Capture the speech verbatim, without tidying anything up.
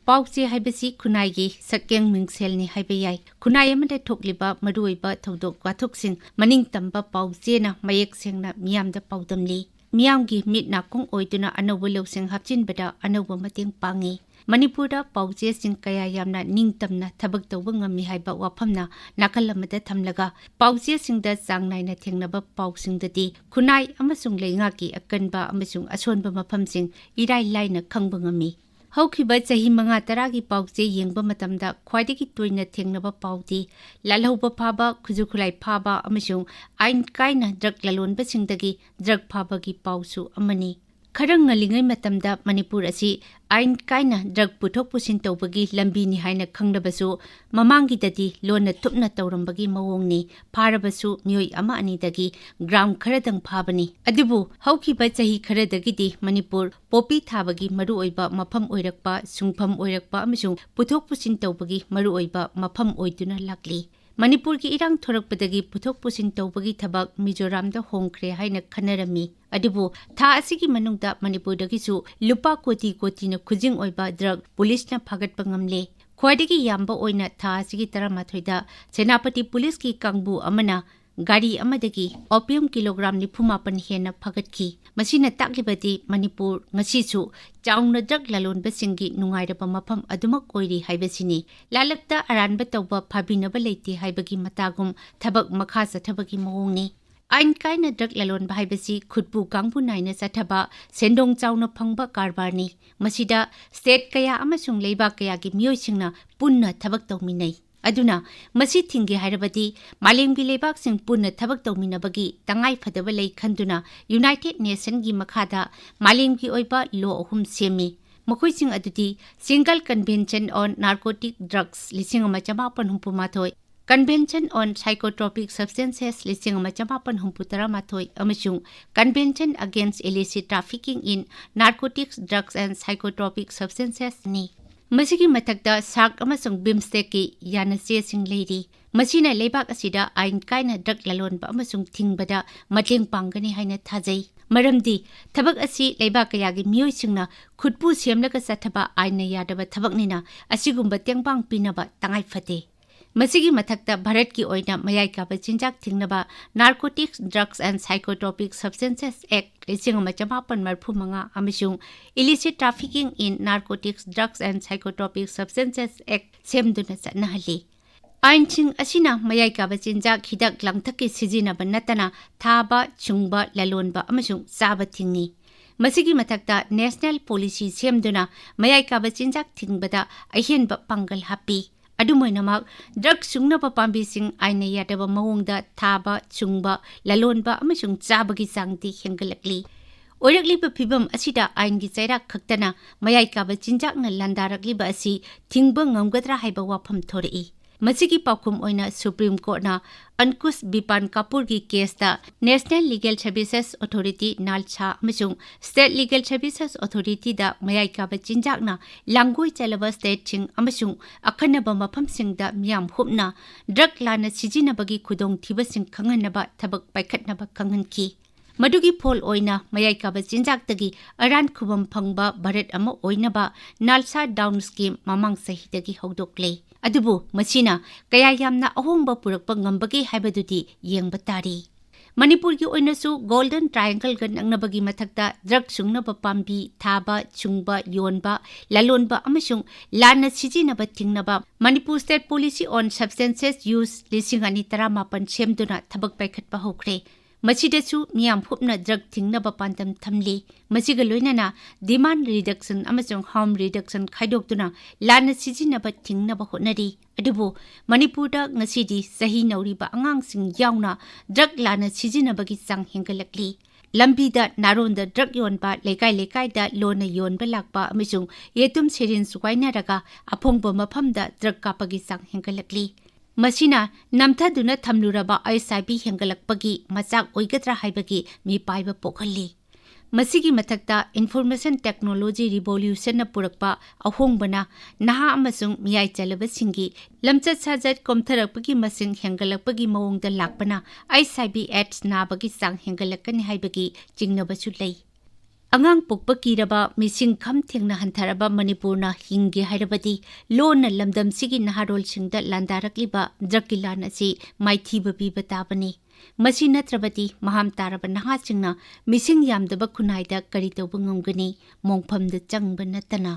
ꯄꯥꯎ ꯆꯦ ꯍꯥꯏꯕꯁꯤ ꯈꯨꯟꯅꯥꯏꯒꯤ ꯁꯛꯌꯦꯡ ꯃꯤꯡꯁꯦꯜꯅꯤ ꯍꯥꯏꯕ ꯌꯥꯏ꯫ ꯈꯨꯟꯅꯥꯏ ꯑꯃꯗ ꯊꯣꯛꯂꯤꯕ ꯃꯔꯨꯑꯣꯏꯕ ꯊꯧꯗꯣꯛ ꯋꯥꯊꯣꯛꯁꯤꯡ ꯃꯅꯤꯡ ꯇꯝꯕ ꯄꯥꯎ ꯆꯦꯅ ꯃꯌꯦꯛ ꯁꯦꯡꯅ ꯃꯤꯌꯥꯝꯗ ꯄꯥꯎꯗꯝꯂꯤ꯫ ꯃꯤꯌꯥꯝꯒꯤ ꯃꯤꯠ ꯅꯥꯀꯣꯡ ꯑꯣꯏꯗꯨꯅ ꯑꯅꯧꯕ ꯂꯧꯁꯤꯡ ꯍꯥꯞꯆꯤꯟꯕꯗ ꯑꯅꯧꯕ ꯃꯇꯦꯡ ꯄꯥꯡꯉꯤ꯫ ꯃꯅꯤꯄꯨꯔꯗ ꯄꯥꯎ ꯆꯦꯁꯤꯡ ꯀꯌꯥ ꯌꯥꯝꯅ ꯅꯤꯡꯇꯝꯅ ꯊꯕꯛ ꯇꯧꯕ ꯉꯝꯃꯤ ꯍꯥꯏꯕ ꯋꯥꯐꯝꯅ ꯅꯥꯀꯜ ꯑꯃꯗ ꯊꯝꯂꯒ, ꯄꯥꯎ ꯆꯦꯁꯤꯡꯗ ꯆꯥꯡ ꯅꯥꯏꯅ ꯊꯦꯡꯅꯕ ꯄꯥꯎꯁꯤꯡꯗꯗꯤ ꯈꯨꯟꯅꯥꯏ ꯑꯃꯁꯨꯡ ꯂꯩꯉꯥꯛꯀꯤ ꯑꯀꯟꯕ ꯑꯃꯁꯨꯡ ꯑꯁꯣꯟꯕ ꯃꯐꯝꯁꯤꯡ ꯏꯔꯥꯏ ꯂꯥꯏꯅ ꯈꯪꯕ ꯉꯝꯃꯤ꯫ ꯍꯧꯈꯤꯕ ꯆꯍꯤ ꯃꯉꯥ ꯇꯔꯥꯒꯤ ꯄꯥꯎ ꯆꯦ ꯌꯦꯡꯕ ꯃꯇꯝꯗ ꯈ꯭ꯋꯥꯏꯗꯒꯤ ꯇꯣꯏꯅ ꯊꯦꯡꯅꯕ ꯄꯥꯎꯗꯤ ꯂꯥꯜꯍꯧꯕ ꯐꯥꯕ, ꯈꯨꯠꯁꯨ ꯈꯨꯠꯂꯥꯏ ꯐꯥꯕ ꯑꯃꯁꯨꯡ ꯑꯥꯏꯟ ꯀꯥꯏꯅ ꯗ꯭ꯔꯒ ꯂꯂꯣꯟꯕꯁꯤꯡꯗꯒꯤ ꯗ꯭ꯔꯒ ꯐꯥꯕꯒꯤ ꯄꯥꯎꯁꯨ ꯑꯃꯅꯤ꯫ ꯈꯔ ꯉꯜꯂꯤꯉꯩ ꯃꯇꯝꯗ ꯃꯅꯤꯄꯨꯔ ꯑꯁꯤ ꯑꯥꯏꯟ ꯀꯥꯏꯅ ꯗ꯭ꯔꯒ ꯄꯨꯊꯣꯛ ꯄꯨꯁꯤꯟ ꯇꯧꯕꯒꯤ ꯂꯝꯕꯤꯅꯤ ꯍꯥꯏꯅ ꯈꯪꯂꯕꯁꯨ, ꯃꯃꯥꯡꯒꯤꯗꯗꯤ ꯂꯣꯟꯅ ꯊꯨꯞꯅ ꯇꯧꯔꯝꯕꯒꯤ ꯃꯑꯣꯡꯅꯤ꯫ ꯐꯥꯔꯕꯁꯨ ꯃꯤꯑꯣꯏ ꯑꯃ ꯑꯅꯤꯗꯒꯤ ꯒ꯭ꯔꯥꯝ ꯈꯔꯗꯪ ꯐꯥꯕꯅꯤ꯫ ꯑꯗꯨꯕꯨ ꯍꯧꯈꯤꯕ ꯆꯍꯤ ꯈꯔꯗꯒꯤꯗꯤ ꯃꯅꯤꯄꯨꯔ ꯄꯣꯄꯤ ꯊꯥꯕꯒꯤ ꯃꯔꯨꯑꯣꯏꯕ ꯃꯐꯝ ꯑꯣꯏꯔꯛꯄ, ꯁꯨꯡꯐꯝ ꯑꯣꯏꯔꯛꯄ ꯑꯃꯁꯨꯡ ꯄꯨꯊꯣꯛ ꯄꯨꯁꯤꯟ ꯇꯧꯕꯒꯤ ꯃꯔꯨꯑꯣꯏꯕ ꯃꯐꯝ ꯑꯣꯏꯗꯨꯅ ꯂꯥꯛꯂꯤ꯫ ꯃꯅꯤꯄꯨꯔꯒꯤ ꯏꯔꯥꯡ ꯊꯣꯔꯛꯄꯗꯒꯤ ꯄꯨꯊꯣꯛ ꯄꯨꯁꯤꯟ ꯇꯧꯕꯒꯤ ꯊꯕꯛ ꯃꯤꯖꯣꯔꯥꯝꯗ ꯍꯣꯡꯈ꯭ꯔꯦ ꯍꯥꯏꯅ ꯈꯟꯅꯔꯝꯃꯤ꯫ ꯑꯗꯨꯕꯨ ꯊꯥ ꯑꯁꯤꯒꯤ ꯃꯅꯨꯡꯗ ꯃꯅꯤꯄꯨꯔꯗꯒꯤꯁꯨ ꯂꯨꯄꯥ ꯀꯣꯇꯤ ꯀꯣꯇꯤꯅ ꯈꯨꯖꯤꯡ ꯑꯣꯏꯕ ꯗ꯭ꯔꯒ ꯄꯨꯂꯤꯁꯅ ꯐꯥꯒꯠꯄ ꯉꯝꯂꯦ꯫ ꯈ꯭ꯋꯥꯏꯗꯒꯤ ꯌꯥꯝꯕ ꯑꯣꯏꯅ ꯊꯥ ꯑꯁꯤꯒꯤ ꯇꯔꯥꯃꯥꯊꯣꯏꯗ ꯁꯦꯅꯥꯄꯇꯤ ꯄꯨꯂꯤꯁꯀꯤ ꯀꯥꯡꯕꯨ ꯑꯃꯅ ꯒꯥꯔꯤ ꯑꯃꯗꯒꯤ ꯑꯣꯄꯤꯌꯝ ꯀꯤꯂꯣꯒ꯭ꯔꯥꯝ ꯅꯤꯐꯨ ꯃꯥꯄꯟ ꯍꯦꯟꯅ ꯐꯥꯒꯠꯈꯤ꯫ ꯃꯁꯤꯅ ꯇꯥꯛꯂꯤꯕꯗꯤ ꯃꯅꯤꯄꯨꯔ ꯉꯁꯤꯁꯨ ꯆꯥꯎꯅ ꯗ꯭ꯔꯒ ꯂꯂꯣꯟꯕꯁꯤꯡꯒꯤ ꯅꯨꯡꯉꯥꯏꯔꯕ ꯃꯐꯝ ꯑꯗꯨꯃꯛ ꯑꯣꯏꯔꯤ ꯍꯥꯏꯕꯁꯤꯅꯤ꯫ ꯂꯥꯂꯛꯇ ꯑꯔꯥꯟꯕ ꯇꯧꯕ ꯐꯥꯕꯤꯅꯕ ꯂꯩꯇꯦ ꯍꯥꯏꯕꯒꯤ ꯃꯇꯥꯒꯨꯝ ꯊꯕꯛ ꯃꯈꯥ ꯆꯠꯊꯕꯒꯤ ꯃꯑꯣꯡꯅꯤ꯫ ꯑꯥꯏꯟ ꯀꯥꯏꯅ ꯗ꯭ꯔꯒ ꯂꯂꯣꯟꯕ ꯍꯥꯏꯕꯁꯤ ꯈꯨꯠꯄꯨ ꯀꯥꯡꯕꯨ ꯅꯥꯏꯅ ꯆꯠꯊꯕ, ꯁꯦꯟꯗꯣꯡ ꯆꯥꯎꯅ ꯐꯪꯕ ꯀꯔꯕꯥꯔꯅꯤ꯫ ꯃꯁꯤꯗ ꯁ꯭ꯇꯦꯠ ꯀꯌꯥ ꯑꯃꯁꯨꯡ ꯂꯩꯕꯥꯛ ꯀꯌꯥꯒꯤ ꯃꯤꯑꯣꯏꯁꯤꯡꯅ ꯄꯨꯟꯅ ꯊꯕꯛ ꯇꯧꯃꯤꯟꯅꯩ꯫ ꯑꯗꯨꯅ ꯃꯁꯤ ꯊꯤꯡꯒꯦ ꯍꯥꯏꯔꯕꯗꯤ ꯃꯥꯂꯦꯝꯒꯤ ꯂꯩꯕꯥꯛꯁꯤꯡ ꯄꯨꯟꯅ ꯊꯕꯛ ꯇꯧꯃꯤꯟꯅꯕꯒꯤ ꯇꯉꯥꯏ ꯐꯗꯕ ꯂꯩ ꯈꯟꯗꯨꯅ ꯌꯨꯅꯥꯏꯇꯦꯗ ꯅꯦꯁꯟꯒꯤ ꯃꯈꯥꯗ ꯃꯥꯂꯦꯝꯒꯤ ꯑꯣꯏꯕ ꯂꯣ ꯑꯍꯨꯝ ꯁꯦꯝꯃꯤ꯫ ꯃꯈꯣꯏꯁꯤꯡ ꯑꯗꯨꯗꯤ Single Convention on Narcotic Drugs ꯂꯤꯁꯤꯡ ꯑꯃ ꯆꯃꯥꯄꯟ ꯍꯨꯝꯐꯨ ꯃꯥꯊꯣꯏ, Convention on Psychotropic Substances ꯂꯤꯁꯤꯡ ꯑꯃ ꯆꯃꯥꯄꯟ ꯍꯨꯝꯐꯨ ꯇꯔꯥ ꯃꯥꯊꯣꯏ ꯑꯃꯁꯨꯡ Convention Against Illicit Trafficking in Narcotics, Drugs and Psychotropic Substances ꯅꯤ꯫ ꯃꯁꯤꯒꯤ ꯃꯊꯛꯇ ꯁꯥꯔꯛ ꯑꯃꯁꯨꯡ ꯕꯤꯝꯁꯇꯦꯛꯀꯤ ꯌꯥꯅꯆꯦꯁꯤꯡ ꯂꯩꯔꯤ꯫ ꯃꯁꯤꯅ ꯂꯩꯕꯥꯛ ꯑꯁꯤꯗ ꯑꯥꯏꯟ ꯀꯥꯏꯅ ꯗ꯭ꯔꯒ ꯂꯂꯣꯟꯕ ꯑꯃꯁꯨꯡ ꯊꯤꯡꯕꯗ ꯃꯇꯦꯡ ꯄꯥꯡꯒꯅꯤ ꯍꯥꯏꯅ ꯊꯥꯖꯩ꯫ ꯃꯔꯝꯗꯤ ꯊꯕꯛ ꯑꯁꯤ ꯂꯩꯕꯥꯛ ꯀꯌꯥꯒꯤ ꯃꯤꯑꯣꯏꯁꯤꯡꯅ ꯈꯨꯠꯄꯨ ꯁꯦꯝꯂꯒ ꯆꯠꯊꯕ ꯑꯥꯏꯟꯅ ꯌꯥꯗꯕ ꯊꯕꯛꯅꯤꯅ ꯑꯁꯤꯒꯨꯝꯕ ꯇꯦꯡꯕꯥꯡ ꯄꯤꯅꯕ ꯇꯉꯥꯏ ꯐꯗꯦ꯫ ꯃꯁꯤꯒꯤ ꯃꯊꯛꯇ ꯚꯥꯔꯠꯀꯤ ꯑꯣꯏꯅ ꯃꯌꯥꯏ ꯀꯥꯕ ꯆꯤꯟꯖꯥꯛ ꯊꯤꯡꯅꯕ Narcotics, Drugs and Psychotropic Substances Act ꯂꯤꯁꯤꯡ ꯑꯃ ꯆꯃꯥꯄꯟ ꯃꯔꯤꯐꯨ ꯃꯉꯥ ꯑꯃꯁꯨꯡ Illicit Trafficking in Narcotics, Drugs and Psychotropic Substances Act ꯁꯦꯝꯗꯨꯅ ꯆꯠꯅꯍꯜꯂꯤ꯫ ꯑꯥꯏꯟꯁꯤꯡ ꯑꯁꯤꯅ ꯃꯌꯥꯏ ꯀꯥꯕ ꯆꯤꯟꯖꯥꯛ ꯍꯤꯗꯥꯛ ꯂꯥꯡꯊꯛꯀꯤ ꯁꯤꯖꯤꯟꯅꯕ ꯅꯠꯇꯅ ꯊꯥꯕ, ꯁꯨꯡꯕ, ꯂꯂꯣꯟꯕ ꯑꯃꯁꯨꯡ ꯆꯥꯕ ꯊꯤꯡꯏ꯫ ꯃꯁꯤꯒꯤ ꯃꯊꯛꯇ ꯅꯦꯁꯅꯦꯜ ꯄꯣꯂꯤꯁꯤ ꯁꯦꯝꯗꯨꯅ ꯃꯌꯥꯏ ꯀꯥꯕ ꯆꯤꯟꯖꯥꯛ ꯊꯤꯡꯕꯗ ꯑꯍꯦꯟꯕ ꯄꯥꯡꯒꯜ ꯍꯥꯞꯄꯤ꯫ ꯑꯗꯨꯝ ꯑꯣꯏꯅꯃꯛ, ꯗ꯭ꯔꯒ ꯁꯨꯡꯅꯕ ꯄꯥꯝꯕꯤꯁꯤꯡ ꯑꯥꯏꯟꯅ ꯌꯥꯗꯕ ꯃꯑꯣꯡꯗ ꯊꯥꯕ, ꯁꯨꯡꯕ, ꯂꯂꯣꯟꯕ ꯑꯃꯁꯨꯡ ꯆꯥꯕꯒꯤ ꯆꯥꯡꯗꯤ ꯍꯦꯟꯒꯠꯂꯛꯂꯤ꯫ ꯑꯣꯏꯔꯛꯂꯤꯕ ꯐꯤꯚꯝ ꯑꯁꯤꯗ ꯑꯥꯏꯟꯒꯤ ꯆꯩꯔꯥꯛ ꯈꯛꯇꯅ ꯃꯌꯥꯏ ꯀꯥꯕ ꯆꯤꯟꯖꯥꯛꯅ ꯂꯥꯟꯗꯥꯔꯛꯂꯤꯕ ꯑꯁꯤ ꯊꯤꯡꯕ ꯉꯝꯒꯗ꯭ꯔꯥ ꯍꯥꯏꯕ ꯋꯥꯐꯝ ꯊꯣꯔꯛꯏ꯫ ꯃꯁꯤꯒꯤ ꯄꯥꯎꯈꯨꯝ ꯑꯣꯏꯅ ꯁꯨꯄ꯭ꯔꯤꯝ ꯀꯣꯔꯠꯅ ꯑꯟꯀꯨꯁ ꯕꯤꯄꯥꯟ ꯀꯥꯄꯨꯔꯒꯤ ꯀꯦꯁꯇ National Legal Services Authority, NALSA, ꯑꯃꯁꯨꯡ State Legal Services Authority ꯗ ꯃꯌꯥꯏ ꯀꯥꯕ ꯆꯤꯟꯖꯥꯛꯅ ꯂꯥꯡꯒꯣꯏ ꯆꯜꯂꯕ ꯁ꯭ꯇꯦꯠꯁꯤꯡ ꯑꯃꯁꯨꯡ ꯑꯈꯟꯅꯕ ꯃꯐꯝꯁꯤꯡꯗ ꯃꯤꯌꯥꯝ ꯍꯨꯞꯅ ꯗ꯭ꯔꯒ ꯂꯥꯟꯅ ꯁꯤꯖꯤꯟꯅꯕꯒꯤ ꯈꯨꯗꯣꯡꯊꯤꯕꯁꯤꯡ ꯈꯪꯍꯟꯅꯕ ꯊꯕꯛ ꯄꯥꯏꯈꯠꯅꯕ ꯈꯪꯍꯟꯈꯤ꯫ ꯃꯗꯨꯒꯤ ꯐꯣꯜ ꯑꯣꯏꯅ ꯃꯌꯥꯏ ꯀꯥꯕ ꯆꯤꯟꯖꯥꯛꯇꯒꯤ ꯑꯔꯥꯟ ꯈꯨꯕꯝ ꯐꯪꯕ ꯚꯥꯔꯠ ꯑꯃ ꯑꯣꯏꯅꯕ ꯅꯥꯜꯁꯥ ꯗꯥꯎꯟ ꯁ꯭ꯀꯤꯝ ꯃꯃꯥꯡ ꯆꯍꯤꯗꯒꯤ ꯍꯧꯗꯣꯛꯂꯦ꯫ ꯑꯗꯨꯕꯨ ꯃꯁꯤꯅ ꯀꯌꯥ ꯌꯥꯝꯅ ꯑꯍꯣꯡꯕ ꯄꯨꯔꯛꯄ ꯉꯝꯕꯒꯦ ꯍꯥꯏꯕꯗꯨꯗꯤ ꯌꯦꯡꯕ ꯇꯥꯔꯤ꯫ ꯃꯅꯤꯄꯨꯔꯒꯤ ꯑꯣꯏꯅꯁꯨ ꯒꯣꯜꯗꯟ ꯇ꯭ꯔꯥꯏꯌꯦꯡꯒꯜꯒ ꯅꯛꯅꯕꯒꯤ ꯃꯊꯛꯇ ꯗ꯭ꯔꯒ ꯁꯨꯡꯅꯕ ꯄꯥꯝꯕꯤ ꯊꯥꯕ, ꯁꯨꯡꯕ, ꯌꯣꯟꯕ, ꯂꯂꯣꯟꯕ ꯑꯃꯁꯨꯡ ꯂꯥꯟꯅ ꯁꯤꯖꯤꯟꯅꯕ ꯊꯤꯡꯅꯕ Manipur State Policy on Substances Use ꯂꯤꯁꯤꯡ ꯑꯅꯤ ꯇꯔꯥꯃꯥꯄꯟ ꯁꯦꯝꯗꯨꯅ ꯊꯕꯛ ꯄꯥꯏꯈꯠꯄ ꯍꯧꯈ꯭ꯔꯦ꯫ ꯃꯁꯤꯗꯁꯨ ꯃꯤꯌꯥꯝ ꯍꯨꯞꯅ ꯗ꯭ꯔꯒ ꯊꯤꯡꯅꯕ ꯄꯥꯟꯗꯝ ꯊꯝꯂꯤ꯫ ꯃꯁꯤꯒ ꯂꯣꯏꯅꯅ demand reduction ꯑꯃꯁꯨꯡ harm reduction ꯈꯥꯏꯗꯣꯛꯇꯨꯅ ꯂꯥꯟꯅ ꯁꯤꯖꯤꯟꯅꯕ ꯊꯤꯡꯅꯕ ꯍꯣꯠꯅꯔꯤ꯫ ꯑꯗꯨꯕꯨ ꯃꯅꯤꯄꯨꯔꯗ ꯉꯁꯤꯗꯤ ꯆꯍꯤ ꯅꯧꯔꯤꯕ ꯑꯉꯥꯡꯁꯤꯡ ꯌꯥꯎꯅ ꯗ꯭ꯔꯒ ꯂꯥꯟꯅ ꯁꯤꯖꯤꯟꯅꯕꯒꯤ ꯆꯥꯡ ꯍꯦꯟꯒꯠꯂꯛꯂꯤ꯫ ꯂꯝꯕꯤꯗ ꯅꯥꯔꯣꯟꯗ ꯗ꯭ꯔꯒ ꯌꯣꯟꯕ, ꯂꯩꯀꯥꯏ ꯂꯩꯀꯥꯏꯗ ꯂꯣꯟꯅ ꯌꯣꯟꯕ ꯂꯥꯛꯄ ꯑꯃꯁꯨꯡ ꯌꯦꯇꯨꯝ ꯁꯤꯔꯤꯟꯖ ꯋꯥꯏꯅꯔꯒ ꯑꯐꯣꯡꯕ ꯃꯐꯝꯗ ꯗ꯭ꯔꯒ ꯀꯥꯞꯄꯒꯤ ꯆꯥꯡ ꯍꯦꯟꯒꯠꯂꯛꯂꯤ꯫ ꯃꯁꯤꯅ ꯅꯝꯊꯗꯨꯅ ꯊꯝꯂꯨꯔꯕ HIV ꯍꯦꯟꯒꯠꯂꯛꯄꯒꯤ ꯃꯆꯥꯛ ꯑꯣꯏꯒꯗ꯭ꯔꯥ ꯍꯥꯏꯕꯒꯤ ꯃꯤꯄꯥꯏꯕ ꯄꯣꯛꯍꯜꯂꯤ꯫ ꯃꯁꯤꯒꯤ ꯃꯊꯛꯇ information technology revolutionꯅ ꯄꯨꯔꯛꯄ ꯑꯍꯣꯡꯕꯅ ꯅꯍꯥ ꯑꯃꯁꯨꯡ ꯃꯤꯌꯥꯏ ꯆꯜꯂꯕꯁꯤꯡꯒꯤ ꯂꯝꯆꯠ ꯁꯥꯖꯠ ꯀꯣꯝꯊꯔꯛꯄꯒꯤ ꯃꯁꯤꯡ ꯍꯦꯟꯒꯠꯂꯛꯄꯒꯤ ꯃꯑꯣꯡꯗ ꯂꯥꯛꯄꯅ HIV AIDS ꯅꯥꯕꯒꯤ ꯆꯥꯡ ꯍꯦꯟꯒꯠꯂꯛꯀꯅꯤ ꯍꯥꯏꯕꯒꯤ ꯆꯤꯡꯅꯕꯁꯨ ꯂꯩ꯫ ꯑꯉꯥꯡ ꯄꯣꯛꯄ ꯀꯤꯔꯕ, ꯃꯤꯁꯤꯡ ꯈꯝ ꯊꯦꯡꯅ ꯍꯟꯊꯔꯕ ꯃꯅꯤꯄꯨꯔꯅ ꯍꯤꯡꯒꯦ ꯍꯥꯏꯔꯕꯗꯤ ꯂꯣꯟꯅ ꯂꯝꯗꯝꯁꯤꯒꯤ ꯅꯍꯥꯔꯣꯜꯁꯤꯡꯗ ꯂꯥꯟꯗꯥꯔꯛꯂꯤꯕ drugꯀꯤ ꯂꯥꯟ ꯑꯁꯤ ꯃꯥꯏꯊꯤꯕ ꯄꯤꯕ ꯇꯥꯕꯅꯤ꯫ ꯃꯁꯤ ꯅꯠꯇ꯭ꯔꯕꯗꯤ ꯃꯍꯥꯝ ꯇꯥꯔꯕ ꯅꯍꯥꯁꯤꯡꯅ ꯃꯤꯁꯤꯡ ꯌꯥꯝꯗꯕ ꯈꯨꯟꯅꯥꯏꯗ ꯀꯔꯤ ꯇꯧꯕ ꯉꯝꯒꯅꯤ? ꯃꯣꯡꯐꯝꯗ ꯆꯪꯕ ꯅꯠꯇꯅ꯫